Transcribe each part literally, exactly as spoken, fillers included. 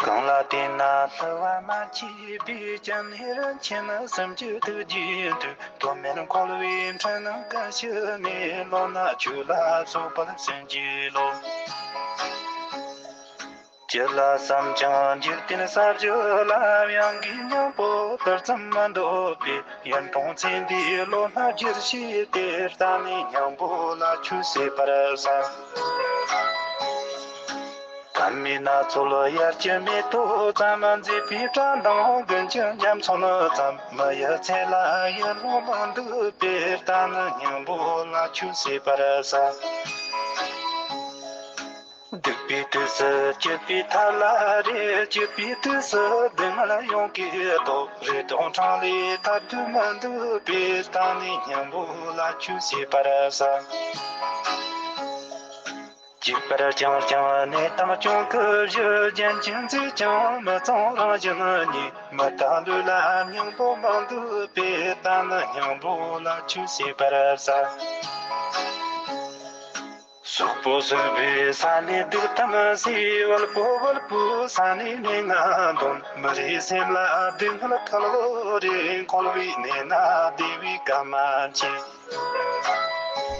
གང་ལ་བརྟེན་ན་བསླུ་བ་མ་མཆིས་པའི་སྤྱན་ནི་རིན་ཆེན་སུམ་ཅུ་ཐུགས་རྗེའི་མཐུས། དོན་མེད་འཁོར་བའི་འཁྲུལ་སྣང་ཀུན་ཞི་ནས། བློ་སྣ་ཆོས་ལ་སོགས་པ་ལ་སེམས་བསྐྱེད་ལོ། ཅི་ལ་བསམ་ཀྱང་འཇིག་རྟེན་ཟབ་ཆོས་ལ། དབྱངས་ཀྱི་སྙིང་པོ་ཏིལ་ཙམ་མི་འདོད་པའི། ཡུན་ཐུང་ཚེ་འདིའི་བློ་སྣ་བསྒྱུར་བྱས་ཏེ། ད་ནི་སྙིང་པོ་ལ་ཆོས་ཟེར་བར་བྱ། ཐ་མའི་སྣ་ཚོགས་དབྱར་གྱི་མེ་ཏོག་ཙམ། མཛེས་པའི་སྐྲ་མདངས་ཀུན་གྱི་འཇའ་ཚོན་ཙམ། མི་ཡི་ཚེ་ལ་ཡིད་བློ་མི་འདོད་པའི། ད་ནི་སྙིང་པོ་ལ་ཆོས་ཟེར་བར་བྱ། སྡིག་པའི་དུས་སུ་སྐྱིད་པའི་ཐབས་ལ་རེ། སྐྱིད་པའི་དུས་སུ་སྡུག་བསྔལ་ཡོངས་ཀྱིས་ཐོབ། རེ་དོགས་འཕྲང་ལས་ཐར་དུ་མི་འདོད་པའི། ད་ནི་སྙིང་པོ་ལ་ཆོས་ཟེར་བར་བྱ། གཅིག་པུར་བསྐྱངས་ཀྱང་གནས་དང་གྱོང་གུད་བཞི། རྒྱན་གྱིས་མཛེས་ཀྱང་མི་གཙང་རང་བཞིན་ཉིད། མི་རྟག་ལུས་ལ་སྙིང་པོ་མི་འདོད་པའི། ད་ནི་སྙིང་པོ་ལ་ཆོས་ཟེར་བར་བྱ། སོག་པོ་སོག་པོའི་ས་ནས་སྡིག་ཐམས་ཟོས། བལ་པོ་བལ་པོའི་ས་ནས་ནད་ང་འདོན། མི་རེའི་སེམས་ལ་སྡུག་བསྔལ་ཁ་ལོ་རེ། འཁོར་བའི་ནད་ན་བདེ་བའི་སྐར་མ་མཆིས།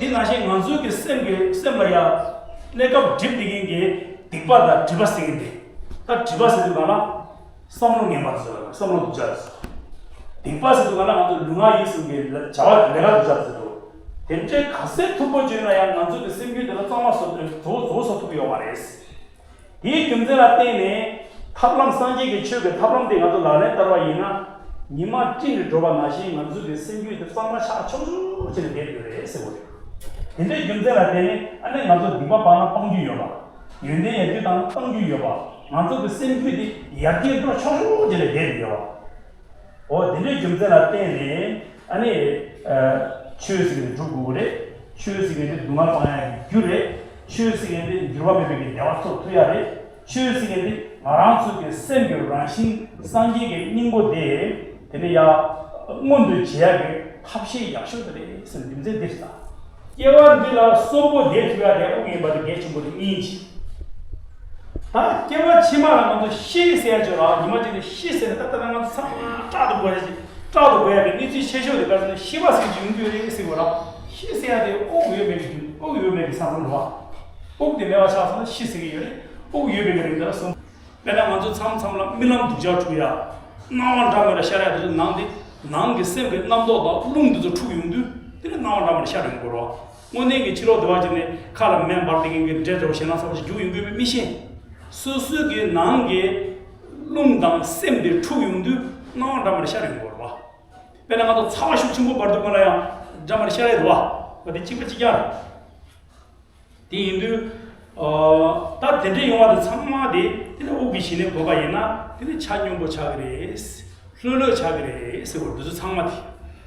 དེ་ནང་བཞིན་ང་ཚོའི་གི་སེམས་ཀྱི་སེམས་ལ་ཡང་གནས་སྐབས་སྒྲིབ་བསྡད་མཁན་གྱི་སྡིག་པ་དང་སྒྲིབ་པ་ཟེར་མཁན་དེ། ད་སྒྲིབ་པ་ཟེར་དུས་གང་ལ། བསམ་བློ་ངན་པ་ཟེར། བསམ་བློ་སྡུག་ཅག་ཟེར། སྡིག་པ་ཟེར་དུས་གང་ལ་ང་ཚོ་ལུས་ངག་ཡིད་གསུམ་གྱི་བྱ་བ་ལས་ཀ་སྡུག་ཅག་ཟེར་དུས། དེ་འདྲའི་ག་ཚད་མཐུག་པོ་བྱས་ན་ཡང་ང་ཚོ་གི་སེམས་རྒྱུད་དེ་ལ་གཙང་མ་བཟོ་བཟོ་བཟོ་ཐུབ་ཀྱི་ཡོད་མ་རེད། དེའི་རྒྱུ་མཚན་ལ་བརྟེན་ནས་ཐབས་ལམ་སངས་རྒྱས་ཀྱི་ཆོས་ཀྱི་ཐབས་ལམ་དེ་ང་ཚོ་ལག་ལེན་བསྟར་བ་ཡིན་ན། ཉི་མ་སྤྲིན་རེ་འགྲོ་བ་ནང་བཞིན་ང་ཚོ་གི་སེམས་རྒྱུད་དེ་གཙང་མ་ཆགས་ཆོག་ཆོག་བྱས་ནས་བསྡད་ཡོད་རེད་ཟེར་བ་རེད། དེ་འདྲའི་རྒྱུ་མཚན་ལ་བརྟེན་ནས་ཨ་ནི་ང་ཚོ་སྡིག་པ་སྤང་ན་སྤང་རྒྱུ་ཡོད་པ། ཡོན་ཏན་ཡར་རྒྱས་བཏང་ན་བཏང་རྒྱུ་ཡོད་པ། ང་ཚོ་གི་སེམས་རྒྱུད་དེ་ཡར་རྒྱས་འགྲོ་ཆོག་ཆོག་བྱས་ནས་བསྡད་ཡོད་པ། འོ་དེ་འདྲའི་རྒྱུ་མཚན་ལ་བརྟེན་ནས་ཨ་ནི། ཆོས་ཟེར་མཁན་དེ་སྒྲུབ་དགོས་ཀྱི་རེད། ཆོས་ཟེར་མཁན་དེ་སྡུག་བསྔལ་སྤང་ཡག་གི་རྒྱུ་རེད། ཆོས་ཟེར་མཁན་དེ་འགྱུར་བ་མེད་པའི་གི་བདེ་བ་ཐོབ་ཐུབ་ཡག་རེད། ཆོས་ཟེར་མཁན་དེ་ང་རང་ཚོ་གི་སེམས་ཀྱི་རང་བཞིན་སངས་རྒྱས་ཀྱི་སྙིང་པོ་དེ། དེ་ནི་ཡང་མངོན་དུ་བྱེད་ཡག་གི་ཐབས་ཤེས་ཡག་ཤོས་དེ་རེད་ཟེར་རྒྱུ་མཚན་འདི་རེད། སྐྱེ་བ་འདི་ལ་གསོན་པོ་བསྡད་ཐུབ་ཡག་དེ་དབུགས་ཡིན་པ་དེ་གལ་ཆེན་པོ་དེ་གཉིས་ཀྱི། ད་སྐྱེ་བ་ཕྱི་མ་ལ་ང་ཚོ་ཤི་ཟེར་ཡ་ཅིག་ཡོད་ར། ཉི་མ་གཅིག་ནས་ཤི་ཟེར་ནས་ད་ལྟ་ང་ཚོ་ཚང་མ་སྐྲག་ཏུ་དགོས་ཡ་ཅིག་སྐྲག་ཏུ་དགོས་ཡ་གི་གནས་ཚུལ་ཆེ་ཤོས་དེ་ག་ཚོད་ཤི་བ་ཟེར་གྱི་ཡོང་གི་ཡོད་རེད་ཟེར་གོ་ར། ཤི་ཟེར་ཡ་དེ་དབུགས་ཡོད་མེད་ཀྱི་རྒྱུ། དབུགས་ཡོད་མེད་ཀྱི་ས་མཚམས་རེད་བ། དབུགས་དེ་མེད་པ་ཆགས་སོང་ན་ཤི་ཟེར་གྱི་ཡོད་རེད། དབུགས་ཡོད་མེད་ཀྱི་རིང་དེ་ལ་སོང་། དཔེར་ན་ང་ཚོ་མཚམས་མཚམས་ལ་རྨི་ལམ་སྡུག་ཅག་འཁྲུག་ཡ། སྣང་བ་འདྲ་མི་འདྲ་ཤར་ཡ་དེ་ཚོ་ནང་དེ། ནང་གི་སེམས་ཀྱི་རྣམ་རྟོག་དང་རླུང་དེ་ཚོ་འཁྲུག་ཡོང་དུས་དེ་ནི་སྣང་བ་འདྲ་མི་འདྲ་ཤར་ཡོང་གི་རེད་བ། དངོས་གནས་ཀྱི་ཕྱི་ལོགས་དེ་བ་ཅིག་ནས་ཁ་ལ་མེ་འབར་བསྡད་མཁན་གྱི་འདྲེ་འདྲ་བོ་ཞེད་སྣང་ཚ་བོ་ཞིག་རྒྱུག་ཡོང་གི་ཡོད་མེད་མི་ཤེས། སོ་སོའི་གི་ནང་གི་རླུང་དང་སེམས་དེ་འཁྲུག་ཡོང་དུས་སྣང་བ་འདྲ་མི་འདྲ་ཤར་ཡོང་གི་རེད་བ། དཔེར་ན་ང་ཚོ་ཚ་བ་ཤུགས་ཆེན་པོ་འབར་དུས་སྒང་ལ་ཡང་འདྲ་མི་འདྲ་ཤར་ཡོང་གི་རེད་བ། འོ་དེ་གཅིག་པ་གཅིག་རྐྱང་རེད། དེ་ཡིན་དུས། ཨ། ད་དེ་འདྲ་ཡོང་བ་དེ་ཚང་མ་དེ་དེ་ནི་དབུགས་ཀྱི་ཞི་གནས་སྒོམ་པ་ཡིན་ན་དེ་ནི་ཆ་སྙོམས་པོ་ཆགས་ཀྱི་རེད། ལྷོད་ལྷོད་ཆགས་ཀྱི་རེད་ཟེར་བ་འདི་ཚོ་ཚང་མ་དེ་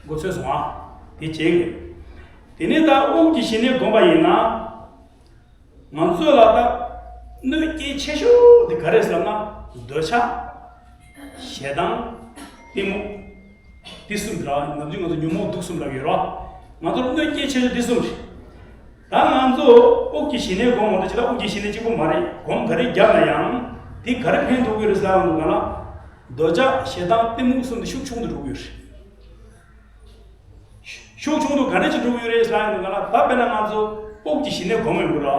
མགོ་ཚོས་སོང་ཨ། དེ་བྱེད་ཀྱི་རེད། དེ་ནས་ད་དབུགས་ཀྱི་ཞི་གནས་སྒོམ་པ་ཡིན་ན། ང་ཚོ་ལ་ད་གནོད་སྐྱེལ་ཆེ་ཤོས་དེ་ག་རེ་ཟེར་ན། འདོད་ཆགས། ཞེ་སྡང་། གཏི་མུག་འདི་གསུམ་རེད། ནམ་རྒྱུན་ང་ཚོ་ཉོན་མོངས་དུག་གསུམ་ལབ་ཡོད་རེད། ང་ཚོར་གནོད་སྐྱེལ་ཆེ་ཤོས་འདི་གསུམ་རེད། ད་ང་ཚོ་དབུགས་ཀྱི་ཞི་གནས་སྒོམ་འོང་དུས་ཅི་ལ་དབུགས་ཀྱི་ཞི་གནས་གཅིག་པུ་མ་རེད། སྒོམ་ག་རེ་བརྒྱབ་ན་ཡང་དེ་ག་རེ་ཕན་ཐོགས་ཀྱི་རེད་ཟེར་ཡོང་དུས་གང་ལ། འདོད་ཆགས་ཞེ་སྡང་གཏི་མུག་གསུམ་དེ་ཤུགས་ཆུང་དུ་འགྲོ་གི་ཡོད་རེད། ཤུགས་ཆུང་དུ་ག་འདྲ་ཅིག་འགྲོ་གི་ཡོད་རེད་ཟེར་ཡོང་དུས་གང་ལ། ད་དཔེར་ན་ང་ཚོ་དབུགས་ཀྱི་ཞི་གནས་སྒོམ་ཡོང་གི་རེད།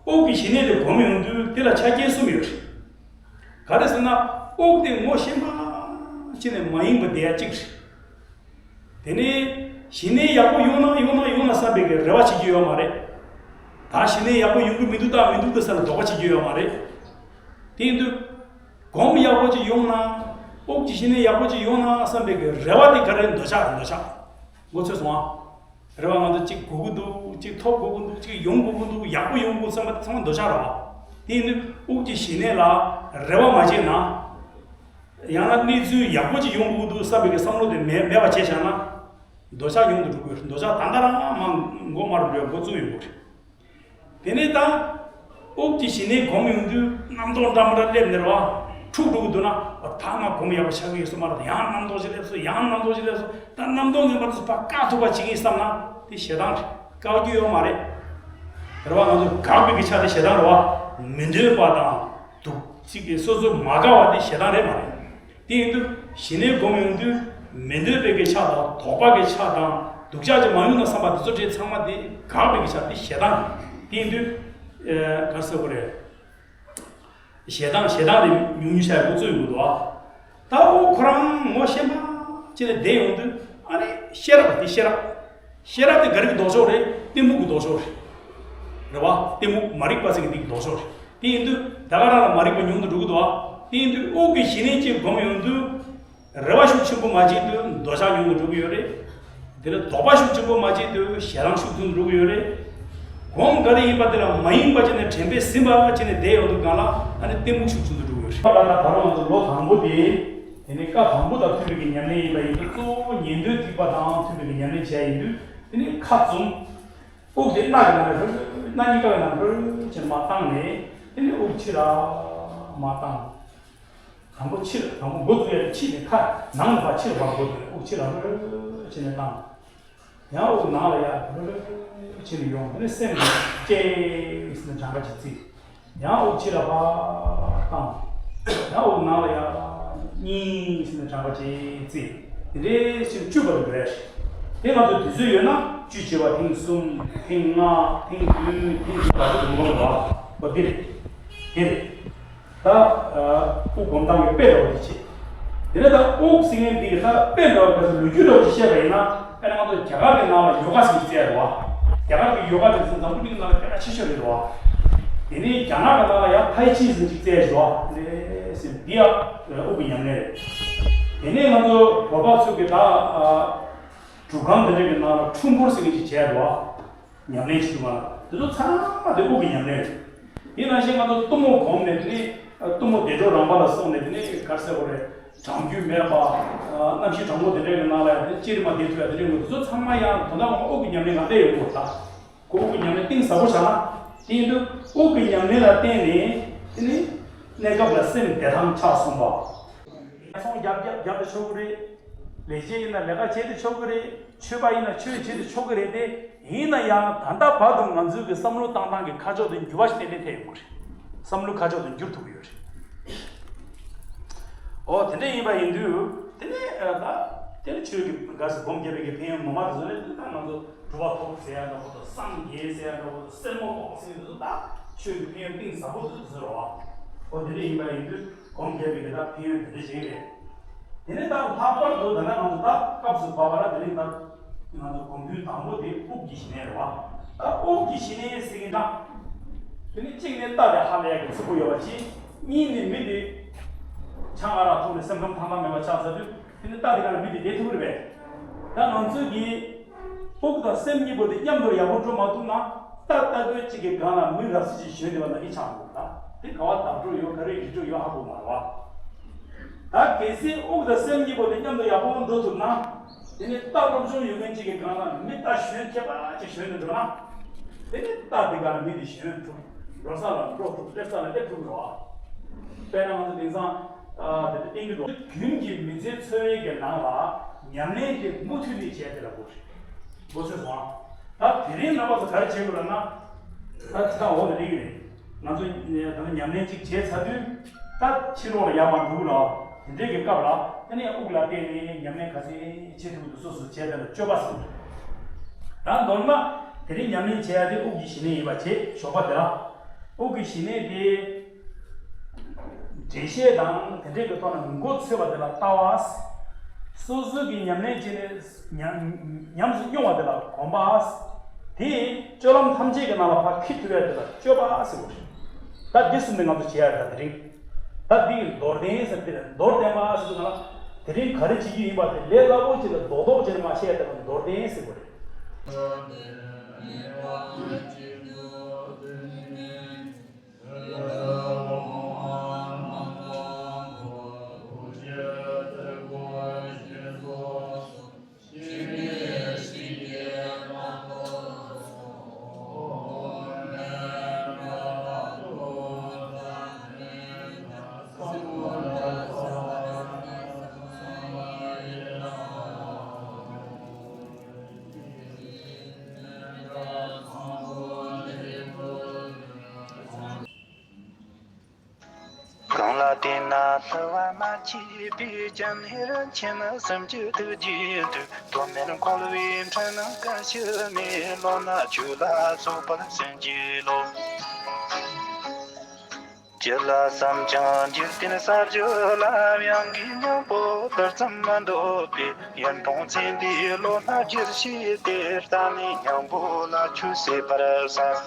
དབུགས་ཀྱི་ཞི་གནས་དེ་སྒོམ་ཡོང་དུས་དེ་ལ་ཆ་རྐྱེན་གསུམ་ཡོད་རེད། ག་རེ་ཟེར་ན། དབུགས་དེ་ངོ་ཤེས་པ་ཅིག་ནས་མ་ཡེངས་པ་བསྡད་ཡ་གཅིག་རེད། དེ་ནས་ཞི་གནས་ཡག་པོ་ཡོང་ན་ཡོང་ན་ཡོང་ན་བསམ་པའི་གི་རེ་བ་བྱེད་རྒྱུ་ཡོད་མ་རེད། ད་ཞི་གནས་ཡག་པོ་ཡོང་གི་མི་འདུག་ད་མི་འདུག་ད་ཟེར་ལ་དོགས་པ་བྱེད་རྒྱུ་ཡོད་མ་རེད། དེ་ཡིན་དུས། སྒོམ་ཡག་པོ་ཅིག་ཡོང་ན། དབུགས་ཀྱི་ཞི་གནས་ཡག་པོ་ཅིག་ཡོང་ན་བསམ་པའི་གི་རེ་བ་དེ་ག་རེ། འདོད་ཆགས་འདོད་ཆགས། མགོ་ཚོས་སོང་ཨ། རེ་བ་ང་ཚོ་གཅིག་དགོས་ཀྱི་འདུག་གཅིག་ཐོབ་དགོས་ཀྱི་འདུག་གཅིག་ཡོང་དགོས་ཀྱི་འདུག་ཡག་པོ་ཡོང་དགོས་བསམ་པ་དེ་ཚང་མ་འདོད་ཆགས་རེད་བ། དེ་ཡིན་དུས་དབུགས་ཀྱི་ཞི་གནས་ལ་རེ་བ་མ་བྱས་ན། ཡང་ན་གནས་ཚུལ་ཡག་པོ་ཅིག་ཡོང་དགོས་ཀྱི་འདུག་བསམ་པའི་གི་བསམ་བློ་དེ་མེད་མེད་པ་བྱས་བཞག་ན། འདོད་ཆགས་ཡོང་དུ་འགྲོ་གི་ཡོད་རེད། འདོད་ཆགས་ད་ལྟ་རང་མང་མགོ་དམར་འགྲོ་ཡ་འགོ་བཙུགས་ཡོང་གི་རེད། དེ་ནས་ད། དབུགས་ཀྱི་ཞི་གནས་སྒོམ་ཡོང་དུས་རྣམ་རྟོག་འདྲ་མི་འདྲ་སླེབས་ནས་རེད་བ། འཁྲུག་འགྲོ་གི་འདུག་ན། ད་ང་སྒོམ་ཡག་པོ་ཆགས་ཀྱི་ཡོད་ས་མ་རེད། ཡང་རྣམ་རྟོག་ཅིག་སླེབས་སོང་། ཡང་རྣམ་རྟོག་ཅིག་སླེབས་སོང་། ད་རྣམ་རྟོག་ངན་པ་ཚོ་ཕར་བཀག་ཐུབ་པ་བྱེད་ཀྱི་ཡིན་བསམ་ན་དེ་ཞེ་སྡང་རེད། བཀག་རྒྱུ་ཡོད་མ་རེད། རེད་བ། ང་ཚོ་དགག་པའི་གི་ཆ་དེ་ཞེ་སྡང་རེད་བ། མི་འདོད་པ་དང་། སྡུག་གཅིག་གིས་སོ་སོ་མ་དགའ་བ་དེ་ཞེ་སྡང་རེད་མ་རེད། དེ་ཡིན་དུས་ཞི་གནས་སྒོམ་ཡོང་དུས་མི་འདོད་པའི་གི་ཆ་དང་དོགས་པ་གི་ཆ་དང་སྡུག་ཅག་ཅིག་མ་ཡོང་ན་བསམ་པ་དེ་ཚོ་དྲན་ཚང་མ་དེ་དགག་པའི་གི་ཆ་དེ་ཞེ་སྡང་རེད། དེ་ཡིན་དུས་ཨེ་ག་རེ་ཟེར་དགོས་རེད། ཞེ་སྡང་ཞེ་སྡང་དེ་ཉུང་ཉུང་བྱ་ཡག་འགོ་བཙུགས་ཡོང་གི་འདུག་ཨ། ད་ཨོ་ཁོ་རང་ངོ་ཤེས་མ་ཅི་ནས་བསྡད་ཡོང་དུས་ཨ་ནི་ཤེས་རབ་དེ་ཤེས་རབ། ཤེས་རབ་དེ་ག་རེ་གི་ལྡོག་ཕྱོགས་རེད། གཏི་མུག་གི་ལྡོག་ཕྱོགས་རེད། རེད་བ། གཏི་མུག་མ་རིག་པ་ཟེར་གི་འདི་གི་ལྡོག་ཕྱོགས་རེད། དེ་ཡིན་དུས་ད་ག་རང་ལ་མ་རིག་པ་ཉུང་དུ་འགྲོ་གི་འདུག་ཨ། དེ་ཡིན་དུས་དབུགས་ཀྱི་ཞི་གནས་ཅིག་སྒོམ་ཡོང་དུས་རེ་བ་ཤུགས་ཆེན་པོ་མ་བྱེད་དུས་འདོད་ཆགས་ཉུང་དུ་འགྲོ་གི་ཡོད་རེད། དེ་ལ་དོགས་པ་ཤུགས་ཆེན་པོ་མ་བྱེད་དུས་ཞེ་སྡང་ཤུགས་ཆུང་དུ་འགྲོ་གི་ཡོད་རེད། གོང་ག་རེ་ཡིན་པ་དེ་ལ་མ་ཡེངས་པ་བྱས་ནས་དྲན་པས་ཟིན་པ་བྱས་ནས་བསྡད་ཡོང་དུས་གང་ལ་ཨ་ནི་གཏི་མུག་ཤུགས་ཆུང་དུ་འགྲོ་གི་ཡོད་རེད། ད་ལྟ་ད་རུང་ང་ཚོ་ལོ་དང་པོ་དེ་དེ་ནི་བཀའ་དང་པོ་དང་མཐུན་པའི་གི་ཉམས་ལེན་ཡིན་པ་ཡིན་དུས་གཙོ་བོ་ཉན་ཐོས་ཐེག་པ་དང་མཐུན་པའི་གི་ཉམས་ལེན་བྱས་ཡིན་དུས་དེ་ནི་ཁ་བཙུམ། དབུགས་དེ་སྣ་གི་ནང་ལ་ཧྲུལ་སྣ་གཉིས་ཀ་གི་ནང་ཧྲུལ་བྱས་མར་བཏང་ནས་དེ་ནི་དབུགས་ཕྱི་ལ་མར་བཏང་། དང་པོ་ཕྱིར་དང་པོ་འགོ་བཙུགས་ཡ་ཕྱི་ནས་ཁ་ནང་ལ་ཕར་ཕྱིར་བར་འགོ་བཙུགས་ནས་དབུགས་ཕྱི་ལ་ཧྲུལ་བྱས་ནས་བཏང་། ཡང་དབུགས་ནང་ལ་ཡར་ཧྲུལ་བྱས་ནས་ཡོང་། དེ་ནས་སེམས་ཀྱིས་ཅེས་ཟེར་ནས་གྲངས་ཀ་གཅིག་བརྩི། ཡང་དབུགས་ཕྱི་ལ་ཕར་བཏང་། ཡང་དབུགས་ནང་ལ་ཡར་གཉིས་ཟེར་ནས་གྲངས་ཀ་གཅིག་བརྩི། དེ་འདྲའི་ཕྱིར་བཅུ་བར་འགྲོ་ཡ་རེད། དེ་ང་ཚོ་དུས་ཚོད་ཡོད་ན་བཅུ་བྱས་པ་ཐེངས་གསུམ་ཐེངས་ལྔ་ཐེངས་བདུན་ཐེངས་བཅུ་བར་དུ་འགྲོ་དགོས་པ་འདི་རེད། དེ་རེད། ད་དབུགས་སྒོམ་སྟངས་ཀྱི་དཔེ་འདྲ་བོ་ཅིག་བྱེད། དེ་ནས་ད་དབུགས་ཟེར་མཁན་འདི་གི་ད་དཔེ་འདྲ་བོ་ག་ཚོད་ལོ་རྒྱུས་འདྲ་བོ་ཅིག་བཤད་པ་ཡིན་ན་དཔེར་ན་ང་ཚོ་རྒྱ་གར་གྱི་ནང་ལ་ཡོ་ག་ཟེར་གྱི་བཙལ་ཡ་རེད་བ། རྒྱ་གར་གྱི་ཡོ་ག་དེ་ཚོ་འཛམ་བུ་གླིང་ནང་ལ་གལ་ཆེ་ཤོས་རེད་བ། དེ་ནས་རྒྱ་ནག་གི་ནང་ལ་ཡང་ཐའི་ཆི་ཟེར་གྱི་བཙལ་ཡ་རེད་བ། དེ་ནས་འདི་ཡང་དབུགས་ཀྱི་ཉམས་ལེན་རེད། དེ་ནས་ང་ཚོ་བོད་པ་ཚོ་གི་ད་སྒྲུབ་ཁང་དེ་འདྲ་གི་ནང་ལ་འཁྲུལ་འཁོར་ཟེར་གྱི་ཅིག་བྱས་རེད་བ། ཉམས་ལེན་བྱེད་ཐུབ་པ་ལ་དེ་ཚོ་ཚང་མ་དེ་དབུགས་ཀྱི་ཉམས་ལེན་རེད། དེ་ནང་བཞིན་ང་ཚོ་གཏུམ་མོ་སྒོམ་ནས་དེ་ནས་གཏུམ་མོ་བདེ་གྲོལ་རང་དབང་ལ་སོང་ནས་དེ་ནས་ག་རེ་ཟེར་དགོས་རེད། གྲང་རྒྱུ་མེད་པ། གནམ་གཤིས་གྲང་མོ་དེ་འདྲའི་གི་ནང་ལ་ཡང་དེ་ཅི་རིགས་མ་བསྡད་ཐུབ་ཡ་དེ་འདྲའི་ངོ་དེ་ཚོ་ཚང་མ་ཡང་དོན་དག་ངོ་མ་དབུགས་ཀྱི་ཉམས་ལེན་ལ་བལྟས་ཡོང་དགོས་ད། ཁོ་དབུགས་ཀྱི་ཉམས་ལེན་གཏིང་ཟབ་པོ་བཞག་ན་དེ་ཡིན་དུས་དབུགས་ཀྱི་ཉམས་ལེན་ལ་བརྟེན་ནས་དེ་ནི་གནས་སྐབས་ལ་སེམས་བདེ་ཐང་ཆགས་སོང་བ། ཚོང་རྒྱབ་རྒྱབ་རྒྱབ་ཏུ་ཆོག་གི་རེད། ལས་བྱེད་ཡིན་ན་ལས་ཀ་བྱེད་དུ་ཆོག་གི་རེད། ཆོས་པ་ཡིན་ན་ཆོས་བྱེད་དུ་ཆོག་གི་རེད་དེ། ཡིན་ན་ཡང་ད་ལྟ་བར་དུ་ང་ཚོའི་གི་བསམ་བློ་བཏང་སྟངས་ཀྱི་ཁ་ཕྱོགས་དེ་འགྱུར་བ་ཞིག་ཏན་ཏན་ཐེབས་ཡོང་གི་རེད། བསམ་བློའི་ཁ་ཕྱོགས་དེ་འགྱུར་ཐུབ་ཀྱི་ཡོད་རེད། འོ་དེ་འདྲ་ཡིན་པ་ཡིན་དུས་དེ་ནས་ད་དེ་ནས་ཆོས་ཀྱི་ག་ཟེར་སྒོམ་རྒྱབ་པའི་གི་ཕན་ཡོན་ངོ་མ་དེ་ཚོ་ནི་ད་ང་ཚོ་སྒྲུབ་པ་ཐོབ་ཟེར་ཡ་འདྲ་པོ་དང་སངས་རྒྱས་ཟེར་ཡ་འདྲ་པོ་དང་སེར་མོ་ཐོབ་ཟེར་ཡ་འདྲ་པོ་ད་ཆོས་ཀྱི་ཕན་ཡོན་གཏིང་ཟབ་པོ་དེ་ཚོ་རེད་བ། འོ་དེ་འདྲ་ཡིན་པ་ཡིན་དུས། སྒོམ་རྒྱབ་པའི་གི་ད་ཕན་ཡོན་དེ་འདྲ་ཞིག་རེད། དེ་ནས་ད་ལྷག་པར་དུ་ད་ལྟ་ང་ཚོ་ད་སྐབས་སུ་བབས་པ་ལ་དེ་རིང་ད་ང་ཚོ་སྒོམ་དུས་དང་པོ་དེ་དབུགས་ཀྱི་ཞི་གནས་རེད་བ། ད་དབུགས་ཀྱི་ཞི་གནས་ཟེར་གྱི་ན། དེ་ནི་གཅིག་ནས་རྟ་དེ་ཧ་ལས་ཀྱི་ཚུགས་པོ་ཡོད་པ་ཅིག་གཉིས་ནས་མི་དེ་ཆང་ཨ་རག་འཐུང་ནས་སེམས་ཁམས་ཐང་ཐང་མེད་པ་ཆགས་ཚར་དུས་དེ་ནི་རྟ་དེ་ག་ལ་མི་དེ་བསྡད་ཐུབ་ཀྱི་རེད་པས། ད་ང་ཚོས་ཀྱི་དབུགས་དང་སེམས་གཉིས་པོ་དེ་མཉམ་དུ་ཡག་པོ་འགྲོ་མ་ཐུབ་ན་རྟ་རྟ་རྒོད་གཅིག་གི་སྒང་ལ་མི་རབ་གསལ་ཅིག་ཞོན་བསྡད་པ་ནང་བཞིན་ཆགས་འདུག་ད་དེ་ག་བ་བདག་སྤྲོད་ཡོད་ག་རེ་རི་སྤྲོད་ཡོད་ཧ་གོ་མ་རེད་བ། ད་གལ་སྲིད་དབུགས་དང་སེམས་གཉིས་པོ་དེ་མཉམ་དུ་ཡག་པོ་འགྲོ་ཐུབ་ན། དེ་ནི་རྟ་སློབ་སྦྱོང་ཡོད་མཁན་གཅིག་གི་སྒང་ལ་མི་རྟ་ཞོན་མཁས་པ་ཅིག་ཞོན་ནས་འགྲོ་ན། དེ་ནི་རྟ་དེ་ག་ལ་མི་དེ་ཞོན་ཐུབ། འགྲོ་ས་ལ་འགྲོ་ཐུབ། སླེབས་ས་ལ་སླེབས་ཐུབ་འགྲོ་བ། དཔེར་ན་ང་ཚོ་དེང་སང་དེ་འདྲ་བསྟན་གྱི་འདུག་རྒྱུན་གྱི་མི་ཚེ་འཚོ་བའི་གི་ནང་ལ་ཉམས་ལེན་དེ་མུ་མཐུད་ནས་བྱས་ཏེ་ལ་དགོས་རེད། མགོ་ཚོས་སོང་ཨ། ད་དེ་རིང་རྣམ་པ་ཚོ་ག་རེ་བྱེད་དགོས་ལབ་ན། ད་ཇི་ལྟར་འོག་ཏུ་སླེབས་ཀྱི་རེད། ང་ཚོ་ད་ལྟ་ཉམས་ལེན་གཅིག་བྱས་ཚར་དུས། ད་ཕྱི་ལོགས་ལ་ཡར་མར་འགྲོ་གི་རེད། དེ་འདྲའི་གི་སྐབས་ལ་དེ་ནས་དབུགས་ལ་བརྟེན་ནས་ཉམས་ལེན་ག་ཚད་བྱེད་ཐུབ་ཀྱི་འདུག་སོ་སོ་བྱས་ད་ལ་སྤྱོད་པ་ཟེར། ད་མདོར་ན་དེ་རིང་ཉམས་ལེན་བྱེད་ཡ་དེ་དབུགས་ཀྱི་ཞི་གནས་ཡིན་པ་བྱེད་ཞོགས་པ་དེ་ལ། དབུགས་ཀྱི་ཞི་གནས་དེ། འགྲེལ་བཤད་དང་དེ་འདྲའི་གི་ཐོག་ནས་མགོ་ཚོས་པ་དེ་ལ་ལྟ་བ། སོ་སོའི་གི་ཉམས་ལེན་བྱས་ནས་ཉམས་ཉམས་སུ་མྱོང་བ་དེ་ལ་གོམས་པ། དེས་སྤྱོད་ལམ་ཐམས་ཅད་ཀྱི་ནང་ལ་ཕར་འཁྱེར་ཐུབ་ཡ་དེ་ལ་སྤྱོད་པ་ཟེར་བ་རེད། ད་འདི་གསུམ་དེ་ང་ཚོ་བྱེད་ཡ་རེད་ད་དེ་རིང་། ད་འདི་གི་མདོར་བསྟན་ཟེར་དེ་མདོར་བསྟན་པ་ཟེར་དུས་ང་ལ་དེ་རིང་ག་རེ་བྱེད་རྒྱུ་ཡིན་པ་དེ་ལས་སླ་པོ་ཅིག་ལ་རྡོག་རྡོག་བྱས་ནས་མ་བཤད་ཡ་དེ་ལ་མདོར་བསྟན་ཟེར་བ་རེད། བསླུ་བ་མ་མཆིས་པའི་སྤྱན་སྔར་མཁྱེན། སེམས་ཀྱི་ཐུགས་རྗེའི་མཐུས་དོན་མེད་འཁོར་བའི་འཁྲུལ་སྣང་ཀུན་ཞི་ནས། བློ་སྣ་ཆོས་ལ་སོགས་པར་སེམས་བསྐྱེད་ལོ། ཅི་ལ་བསམ་ཀྱང་འཇིག་རྟེན་ས་བཅུ་ལ། དབྱངས་ཀྱི་སྙིང་པོ་ཏོག་ཙམ་མི་འདོད་པས། ཡུན་ཐུང་ཚེ་འདིའི་བློ་སྣ་བསྒྱུར་བྱས་ཏེ། ད་ནི་སྙིང་པོ་ལ་ཆོས་སྲིད་པར་གསན།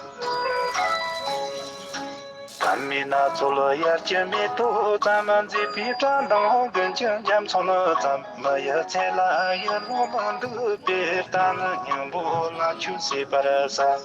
ཐ་མའི་ན་ཚོད་ཡར་གྱི་མེ་ཏོག་ཙམ། མཛེས་པའི་སྐྲ་མདངས་ཀུན་གྱི་རྒྱ་མཚོ་ཙམ། མི་ཡི་ཚེ་ལ་ཡིད་བློ་མི་འདུག་པས། ད་ནི་སྙིང་པོ་ལ་ཆོས་སྲིད་པར་གསན།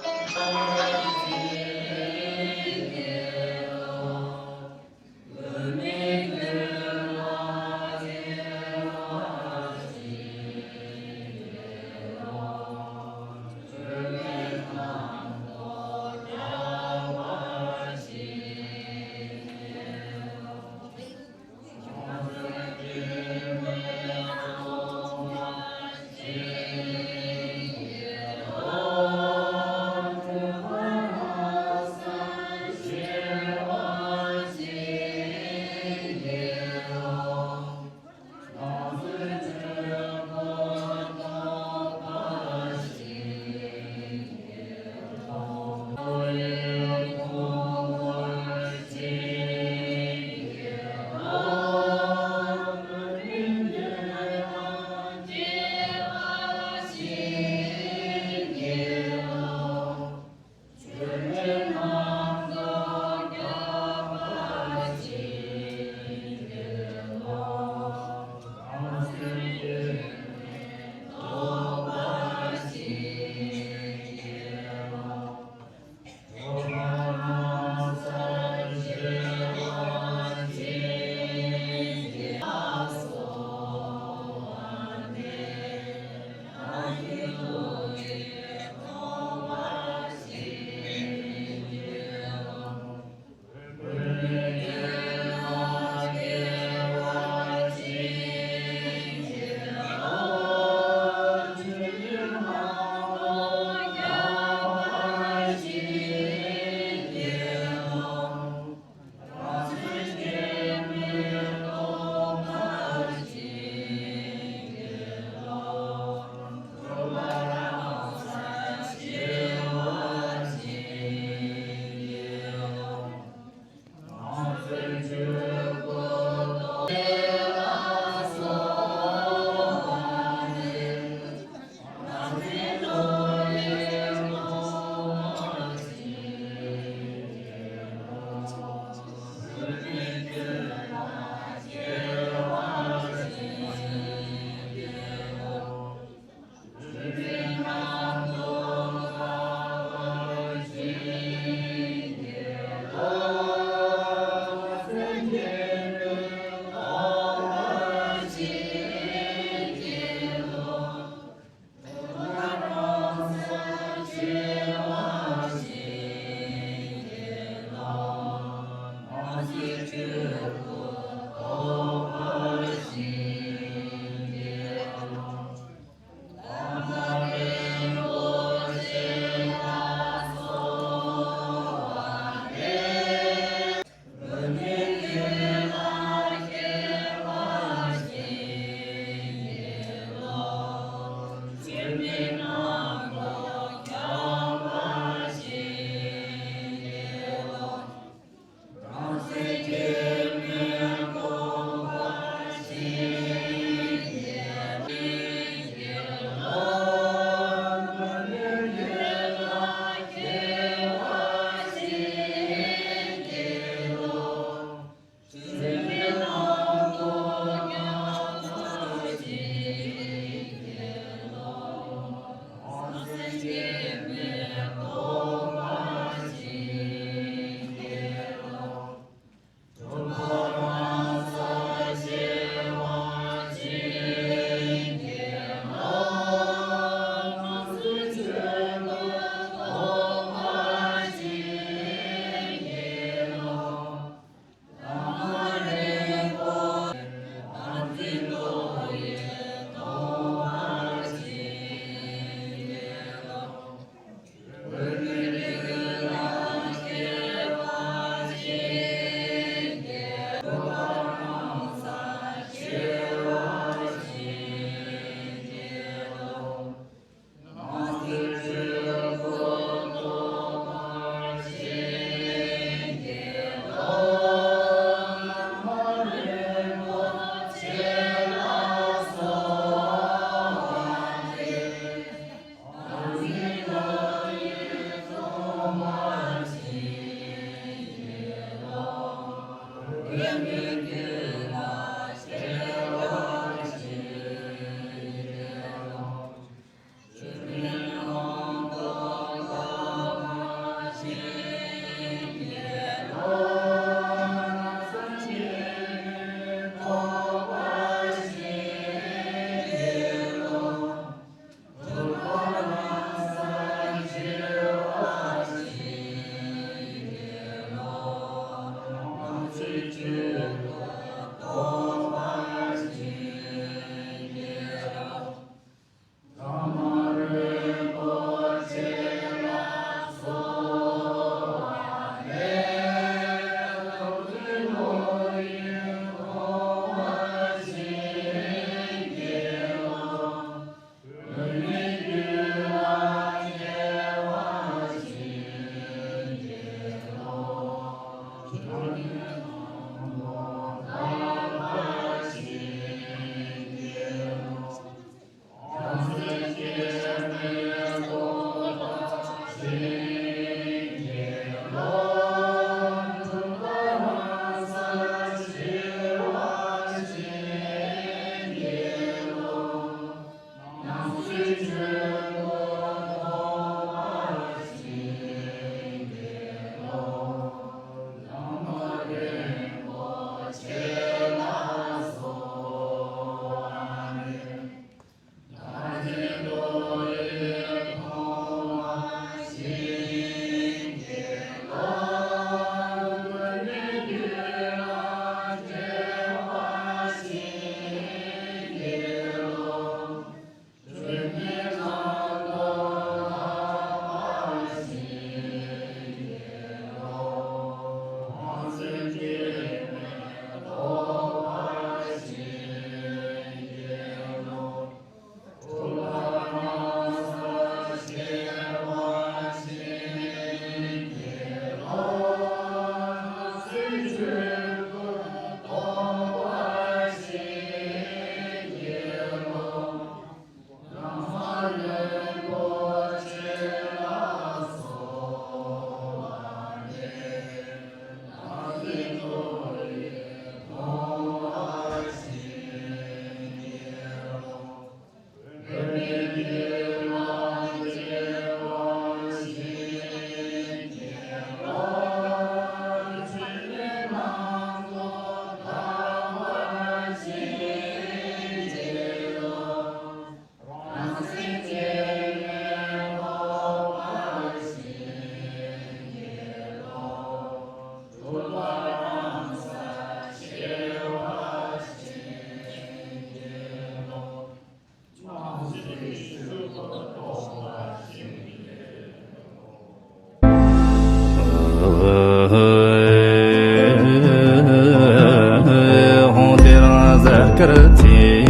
དཀར་ཚེ་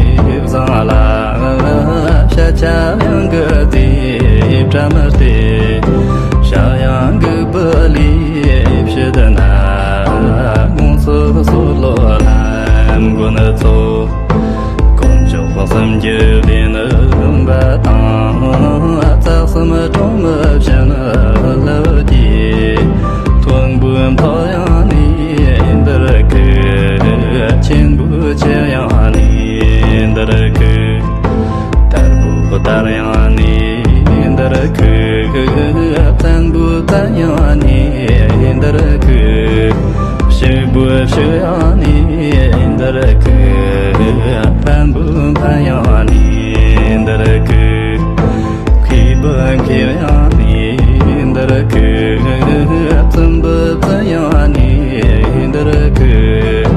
བཟང་ལ། ཤ་ཆ་གཡང་གི་རྩེ་བཀྲ་མི་སྟེ། ཤ་གཡང་གི་བུ་ལས་ཕྱི་དུ་ན། དགོང་སོ་སོ་ལོ་ལམ་མགོན་ཚོ། དཀོན་མཆོག་གསུམ་གྱི་བདེན་པ་དང་། རྩ་གསུམ་གྲོང་མི་བྱིན་རླབས་ཀྱིས། མཐོན་པོའི་མཐོ་ཡང་ནི་འདིར་ཁུག་ཆེན་པོའི་ཆེ་ཡང་ནི་འདིར་ཁུག་དར་པོ་དར་ཡང་ནི་འདིར་ཁུག་བཙན་པོ་བཙན་ཡང་ནི་འདིར་ཁུག་ཕྱུག་པོ་ཕྱུག་ཡང་ནི་འདིར་ཁུག་འཕན་པོ་འཕན་ཡང་ནི་འདིར་ཁུག་མཁས་པོ་མཁས་ཡང་ནི་འདིར་ཁུག་བཙུན་པོ་བཙུན་ཡང་ནི་འདིར་ཁུག་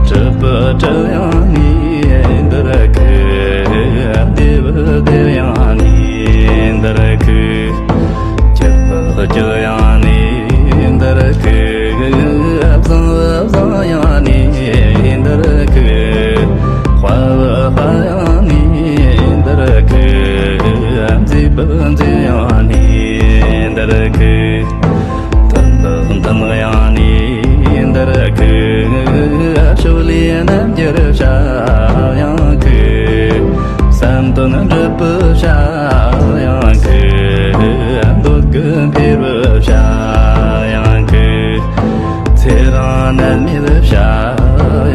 གྲུབ་པོ་གྲུབ་ཡང་ནི་འདིར་ཁུག་བདེ་བོ་བདེ་ཡང་ནི་འདིར་ཁུག་སྐྱིད་པོ་སྐྱིད་ཡང་ནི་འདིར་ཁུག་བཟང་བོ་བཟང་ཡང་ནི་འདིར་ཁུག་དཔའ་བོ་དཔའ་ཡང་ནི་འདིར་ཁུག་མཛེས་པོ་མཛེས་ཡང་ནི་འདིར་ཁུག་མཐུན་པོ་མཐུན་ཡང་ནི་འདིར་ཁུག་ཕྱོགས་ལས་རྣམ་འགྱུར་བྱ་ཡང་ཁུག་བསམ་དོན་འགྲུབ་པོ་བྱ་ཡང་ཁུག་འདོད་དགུ་འཕེལ་བོ་བྱ་ཡང་ཁུག་ཚེ་རིང་ནད་མེད་བྱ་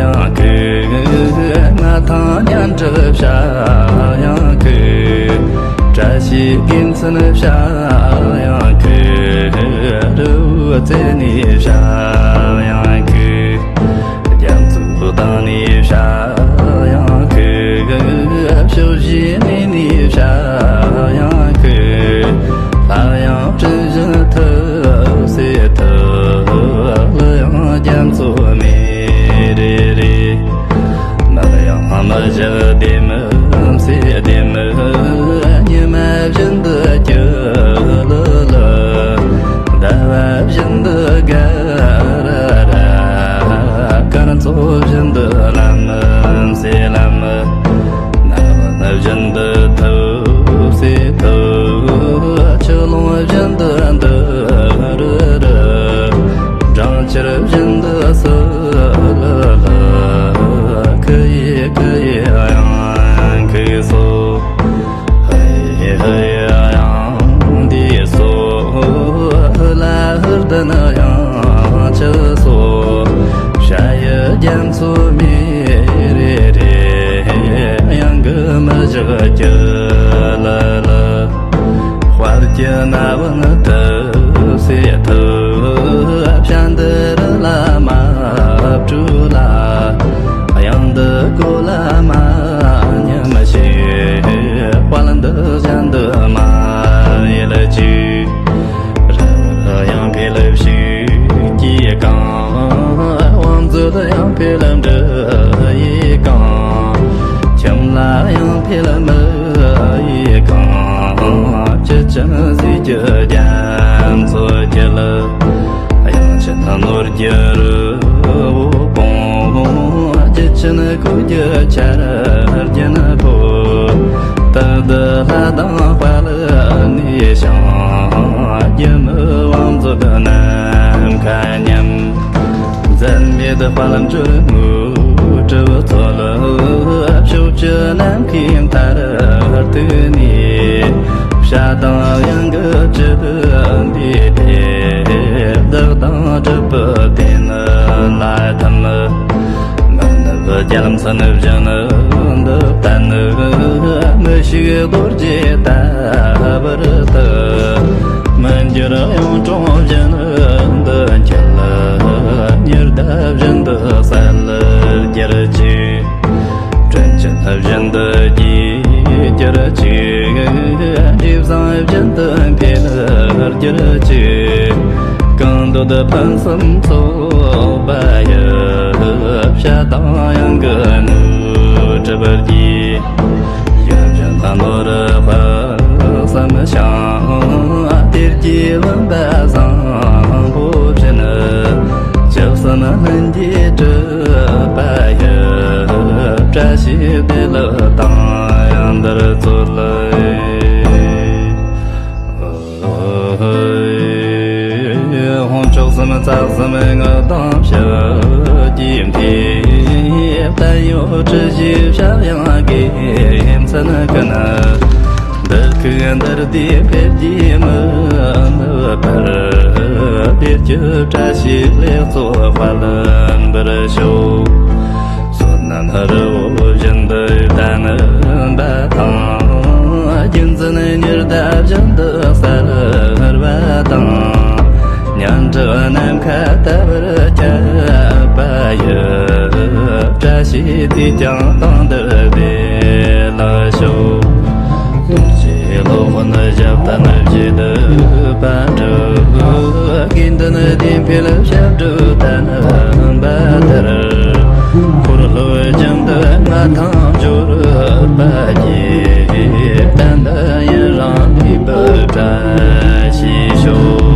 ཡང་ཁུག་མངའ་ཐང་མཉམ་འགྲུབ་བྱ་ཡང་ཁུག་བཀྲ་ཤིས་དགེ་མཚན་བྱ་ཡང་ཁུག་རི་བོ་རྩེ་ནས་བྱ་ཡང་ཁུག་རྒྱ་མཚོ་དང་ནས་བྱ་ཡང་ཁུག་ཕྱོགས་བཞི་ནས་ནས་བྱ་ཡང་ཁུག་ལྷ་ཡང་སྤྲིན་བཞིན་ཐུབ་སེ་ཐུབ། ཀླུ་ཡང་རྒྱ་མཚོ་མེ་རེ་རེ། ནགས་ཡང་མི་བཞི་ལྡེམ་སེ་ལྡེམ། ཉི་མ་བཞིན་དུ་སྐྱིད་ལི་ལི། ཟླ་བ་བཞིན་དུ་དགའ་ར་ར། སྐར་ཚོགས་བཞིན་དུ་ལམ་སེ་ལམ། ནགས་བཞིན་དུ་ཐུབ་སེ་ཐུབ། ཆུ་ཀླུང་བཞིན་དུ་འདུ་རུ་རུ། སྦྲང་ཆར་བཞིན་དུ་སུ་ལུ་ལུ། ཁུ་ཡི་ཁུ་ཡི་གཡང་ཁུག་སོ། ཧི་ཧི་གཡང་འདི་སོ། ཧུ་ལ་ཧུར་དུ་ནི་གཡང་ཆུ་སོ། ཤ་ཡི་རྒྱ་མཚོ་མེ་རེ་རེ། གཡང་གི་མི་བཞག་ཀྱི་ལི་ལི། དཔལ་གྱི་རྣ་བ་ནི་ཐུབ་སེ་ཐུབ། བྱ་འདི་རི་ལ་མ་བྲོས་ལ། གཡང་འདི་གོ་ལ་མ་ཉམས་ཤིག་དཔལ་འདི་གཞན་དུ་མ་ཡལ་ཅིག་རི་བོ་ཡང་འཕེལ་ཕྱུགས་ཀྱིས་གང་། བང་མཛོད་ཡང་འཕེལ་འབྲུ་ཡིས་གང་། ཁྱིམ་ལ་ཡང་འཕེལ་མི་ཡིས་གང་། ཁྱི་ཆེན་ཟས་ཀྱི་རྒྱ་མཚོ་སྐྱིད། གཡང་ཆེན་ནོར་གྱི་རི་བོ་སྤུངས། རྒྱུ་ཆེན་ཁུག་གི་ཆར་རྒྱུན་ཕོབ། སྟག་གདུང་ལྷ་དང་དཔལ་ནས་ཞིང་། རྒྱུ་མི་བང་མཛོད་ནམ་མཁའ་མཉམ། འཛད་མེད་དཔལ་འབྱོར་དངོས་གྲུབ་འཚོལ། ཕྱོགས་བཅུ་ནམ་མཁའི་མཐར་ཐུག་ནས། བྱ་དང་གཡང་གི་བཅུད་འདུས་ཏེ། བདག་དང་གྲུབ་པའི་དོན་ལ་ཐིམ། མི་ནུབ་རྒྱལ་མཚན་བཞིན་དུ་བརྟན། མི་ཤིགས་རྡོ་རྗེ་ལྟ་བུར་དུ། མི་འགྱུར་གཡུང་དྲུང་བཞིན་དུ་འཁྱིལ། ཉི་ཟླ་བཞིན་དུ་གསལ་གྱུར་ཅིག་དྲིན་ཅན་བཞིན་དུ་རྒྱས་གྱུར་ཅིག་འབྲས་བཟང་བཞིན་དུ་འཕེལ་གྱུར་ཅིག་གང་འདོད་ཕུན་སུམ་ཚོགས་པ་ཡི། བྱ་དང་གཡང་གི་དངོས་གྲུབ་རྒྱས། ཡིད་བཞིན་ནོར་བུ་བསམ་ཞིང་། གཏེར་གྱི་བུམ་པ་བཟང་པོ་བཞིན། ཇི་བསམ་ལྷུན་གྱིས་གྲུབ་པ་ཡི། བཀྲ་ཤིས་ རྟགས་གསུམ་དངོས་དང་ཞི་བ་རྒྱས་མཐའི། བརྟན་གཡོ་གྲུ་བཞིའི་ཞབས་ཡང་དགེ་མཚན་ཀུན། འདི་ཁུག་འདིར་བསྡུས་འཕེལ་རྒྱས་མི་ནུབ་པར། བདེ་སྐྱིད་བཀྲ་ཤིས་ལེགས་ཚོགས་དཔལ་འབར་ཤོག་བསོད་ནམས་རི་བོ་བཞིན་དུ་བརྟན་པ་དང་། རྒྱུད་འཛིན་ཉི་ཟླ་བཞིན་དུ་གསལ་བ་དང་། སྙན་གྲགས་ནམ་མཁའ་ལྟ་བུར་ཁྱབ་པ་ཡི། བཀྲ་ཤིས་དུས་ཀྱང་གང་དུ་འཕེལ་ལ་ཤོག་རྡོ་རྗེ་སློབ་དཔོན་ཞབས་བརྟན་བཞེད་སྡུད་པ་འགྲུབ། དགེ་འདུན་བདེ་འཕེལ་ཞབས་དྲུང་བསྟན་པ་དར། འཁོར་སློབ་ཀུན་ཏུ་མངའ་ཐང་འབྱོར་པ་ཡི། བསྟན་པ་ཡུན་རིང་གནས་པར་བཀྲ་ཤིས་ཤོག་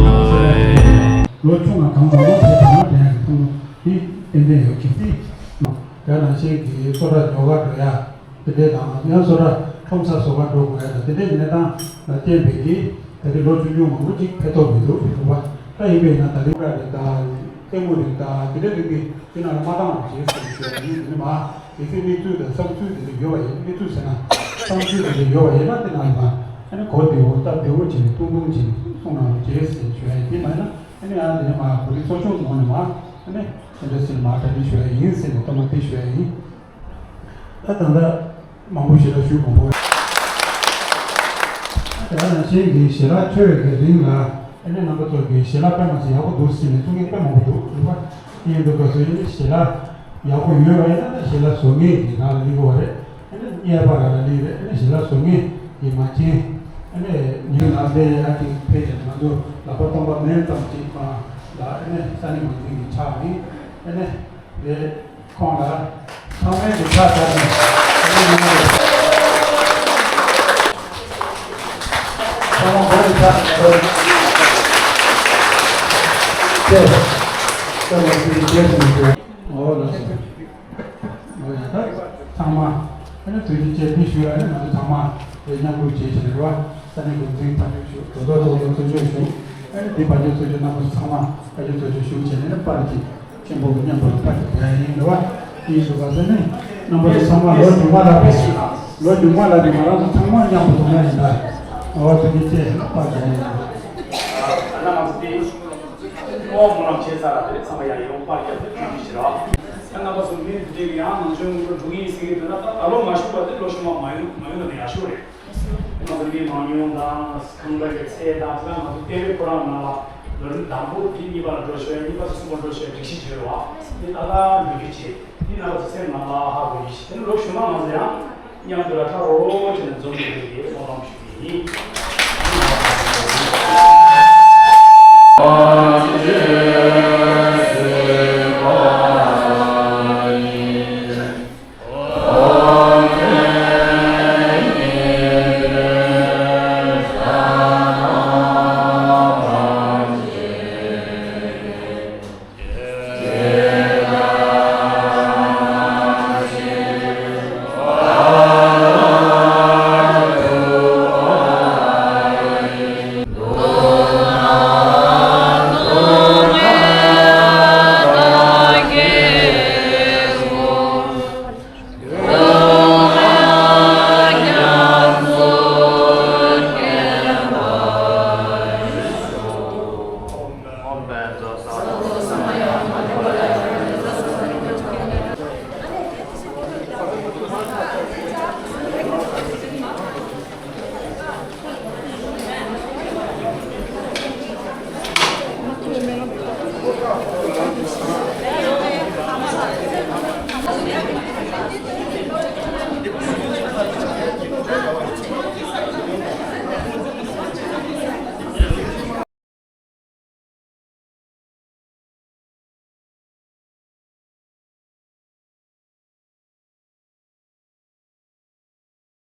ལོ་ཆུང་བ་གང་མང་མང་ཕེབས་པ་ན་དེ་ཡང་གི་ཐོག་ནས་ཏན་ཏན་ཡོད་ཀྱི་སྲིད། དེ་ནང་བཞིན་གྱི་སོ་སོ་ཉོ་ག་འགྲོ་ཡ། དེ་འདྲའི་དང་ཡང་སོ་སོ་ཁྲོམ་ས་བཟོ་ག་འགྲོ་དགོས་ཡ་དང་དེ་འདྲའི་གནས་སྟངས་ལ་བརྟེན་པའི་གི་ད་རེས་ལོ་ཆུང་ཆུང་མང་པོ་ཅིག་ཕེབས་ཐུབ་མི་འདུག་རེད་པ། ད་ཡིན་པས་ན་ད་རེས་ར་རེད་ད། ལྟད་མོ་རེད་ད། དེ་འདྲའི་རིགས་དེ་དེ་ནང་ལ་མ་བཏང་བ་བྱས་ཟེར་ཞུ་ཡ་ཡིན། དེ་ནི་མ་གལ་སྲིད་གནས་ཚུལ་དང་བསམ་ཚུལ་དེ་འདྲ་ཡོད་པ་ཡིན། གནས་ཚུལ་ཟེར་ན་བསམ་ཚུལ་དེ་འདྲ་ཡོད་པ་ཡིན་ན་དེ་ནང་ལ་མ་ཨ་ནི་གོ་བདེ་བོ་སྟབས་བདེ་བོ་བྱས་ནས་ཐུང་ཐུང་བྱས་ནས་གསུང་གནང་རོགས་བྱས་ཟེར་ཞུ་ཡ་ཡིན། དེ་མ་ཡིན་ན་ཨ་ནི་ཡང་དེ་ནི་མ་གོ་སྒྲིག་ཚོགས་ཆུང་ངོས་ནས་མ་ཨ་ནི་དེ་འདྲ་ཟེར་མ་གྲ་སྒྲིག་ཞུ་ཡ་ཡིན་ཟེར་ནས་ཐོག་མ་དེ་ཞུ་ཡ་ཡིན། ད་ད་ལྟ་མང་པོ་ཞེ་དྲག་ཞུ་མང་པོ། ད་ནང་བཞིན་གྱི་ཞལ་ལག་མཆོད་པའི་རིང་ལ་ཨ་ནི་རྣམ་པ་ཚོ་གི་ཞལ་ལག་དཔེ་མ་ཚད་ཡག་པོ་འདུག་ཟེར་ནས་ཐུགས་ངེས་དཔེ་མང་པོ་འདུག་རེད་པ། ཡིན་འདུག་ག་སོ་ཡིན་ཞལ་ལག་ཡག་པོ་ཡོད་པ་ཡིན་ན་ད་ཞལ་ལག་བཟོ་མཁན་གྱི་ནང་ལ་སླེབས་ཡོད་པ་རེད། ཨ་ནི་གཉེར་པ་ལ་ལ་སླེབས་རེད། ཨ་ནི་ཞལ་ལག་བཟོ་མཁན་གྱི་མ་བྱན་ཨ་ནི་ཉིན་ལ་ལས་ཡག་ཅིག་ཕེབས་ཀྱང་ང་ཚོ་ལག་པ་སྟོང་པ་མེད་ཙམ་ཅིག་མ་ལ་ཨ་ནི་ས་གནས་མང་ཚོགས་ཀྱི་ཕྱག་ནི་ཨ་ནི། རེད། ཁོང་ལ་ཚང་མས་གི་ཕྱག་བྱ་ནས་ཨ་ནི་ང་ཚོ་ཚང་མ་སྒོ་ནས་ཕྱག་བྱ་རོགས། ཅེས་ཚང་མ་ཚུལ་རྗེས་སུ་འཇུག་འོ་ལགས་སོ། འོ་ཡ་ད་ཚང་མ་ཨ་ནི་ཐུགས་རྗེ་ཆེ་འདི་ཞུ་ཨ་ནི་ང་ཚོ་ཚང་མ་རེད་མཉམ་རུབ་བྱེད་བཞིན་རེད་བ། ས་གནས་འགོ་འཛིན་ཕ་ཡུལ་ཞུ་གྲོས་ཚོགས་ཚོགས་གཙོ་གཙོ་མཆོག་ཞུ་ཨ་ནི་འདི་ཕ་ཡུལ་གཙོ་མཆོག་རྣམ་པ་ཚང་མ་ཕ་ཡུལ་གཙོ་མཆོག་ཞུ་བྱས་ནས་ནི་པར་གྱི། ཆེན་པོ་གི་མཉམ་དུ་ཕར་གྱི་དེ་ཡིན་འདུག་བ། ཡིན་འདུག་བ་ཟེར་ནས་རྣམ་པ་ཚོ་ཚང་མ་ལོ་རྒྱུས་མ་ལབ་པའི་ལོ་རྒྱུས་མ་ལབ་པའི་ང་རང་ཚོ་ཚང་མ་མཉམ་དུ་གཏོང་ཡ་ཡིན་ད། འོ་དེ་ནི་ཅེས་ཕར་གྱི་ཡིན། ཨ་ན་ང་ཚོ་དེ་ཨོ་མོ་ལམ་བྱས་ཚར་ར་དེ་ཚང་མ་ཡང་ཡོང་པར་རྒྱབ་ཏུ་ཐུགས་རྗེ་ཆེ་ར། ཨ་རྣམ་པ་ཚོ་མི་འདི་ཡང་ནང་ཆུང་ངུ་འགྲོ་འགྲོ་གི་ཡིན་ཟེར་གི་འདུག་ན་ད་ད་ལོ་མ་ཤོར་བ་དེ་ལོ་ཤོར་མ་མ་ཡོང་མ་ཡོང་ན་ཡག་ཤོས་རེད། ང་ཚོ་མི་མང་ཉུང་དང་ཁང་པ་གི་ཚད་དང་ང་ཚོ་ལྟེ་བའི་ཁོ་རང་ནང་ལ་ལོ་རིམ་དང་པོ་དེ་གཉིས་པ་ལ་འགྲོ་ཤོག་གཉིས་པ་གསུམ་པ་འགྲོ་ཤོག་སྒྲིག་གཞི་བྱོས་རོགས། དེ་ད་ལྟ་འགྲོ་རྒྱུ་བྱེད། དེ་ནང་ཚོ་སེམས་ནང་ལ་ཧ་གོ་རྒྱུ་བྱེད། དེ་ནི་ལོ་གཞུག་མ་ང་ཚོ་ཡང་མཉམ་དུ་ལ་ཁྲ་རོ་རོ་བྱས་ནས་འཛོམས་དགོས་ཀྱི་ཡིན་སྨོན་ལམ་ཞུ་གི་ཡིན།